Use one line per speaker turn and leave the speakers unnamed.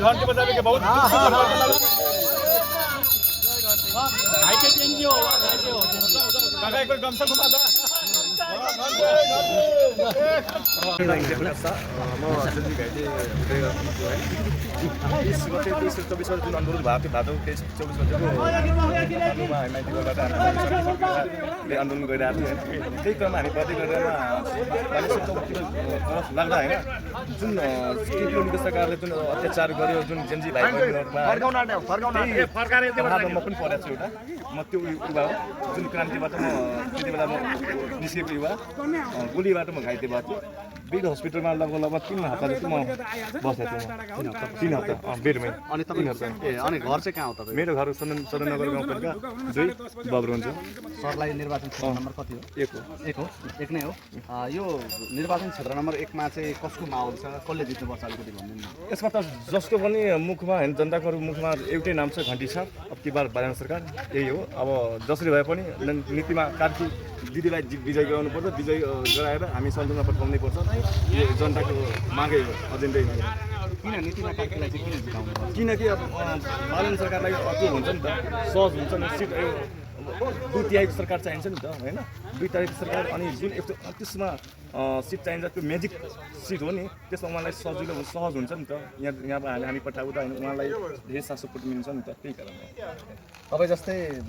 घंटी बजाने के बहुत काका एक गमछा घुमा दा म अझै घाइते चौबिस जुन आन्दोलन भएको थियो भादौ 24 गतेको आन्दोलन गरिरहेको थियो त्यही क्रममा हामी बढ्दै गरेर लाग्दा होइन जुन केपी सरकारले जुन अत्याचार गर्यो जुन जेन्जी भाइ म पनि पढेको छु एउटा म त्यो युवा हो जुन क्रान्तिबाट म त्यति बेला म निस्केको युवा गोलीबाट म घाइते भएको थियो बेड हस्पिटलमा लगभग 3 हप्ता जस्तो म बसेको थिएँ 3 हप्ता बेडमै
अनि तपाईँ अनि घर चाहिँ कहाँ हो तपाईँ?
मेरो घर सदननगर गाउँपालिका 2 बब्रुन्छ
सरलाई निर्वाचन क्षेत्र नम्बर कति हो? 1 हो 1 नै हो। यो निर्वाचन क्षेत्र नम्बर 1 मा चाहिँ कसको माहौल छ, कसले जित्नुपर्छ अलिकति भनिदिनु न।
यसमा त जस्तो पनि मुखमा होइन जनताको मुखमा एउटै नाम छ घन्टी छाप। अब की बार बालन सरकार यही हो। अब जसरी भए पनि नीतिमा कार्की दिदीलाई विजय गराउनु पर्छ, विजय गराएर हामी सदनमा पठाउनै पर्छ। यो जनताको मागै हो, एजेन्डै हो।
किन नीतिमा कार्कीलाई चाहिँ किन जिताउनु पर्छ?
किनकि अब बालन सरकारलाई अति हुन्छ नि त, सहज हुन्छ नि, सिट 2 तिहाईको सरकार चाहिन्छ नि त होइन। 2 तिहाईको सरकार अनि जुन त्यसमा सिट चाहिन्छ त्यो म्याजिक सिट हो नि, त्यसमा उहाँलाई सजिलो सहज हुन्छ नि त। यहाँ हामी पठाउँदा होइन उहाँलाई धेरै साथ सपोर्ट मिल्छ नि त, त्यही कारण
तपाईँ जस्तै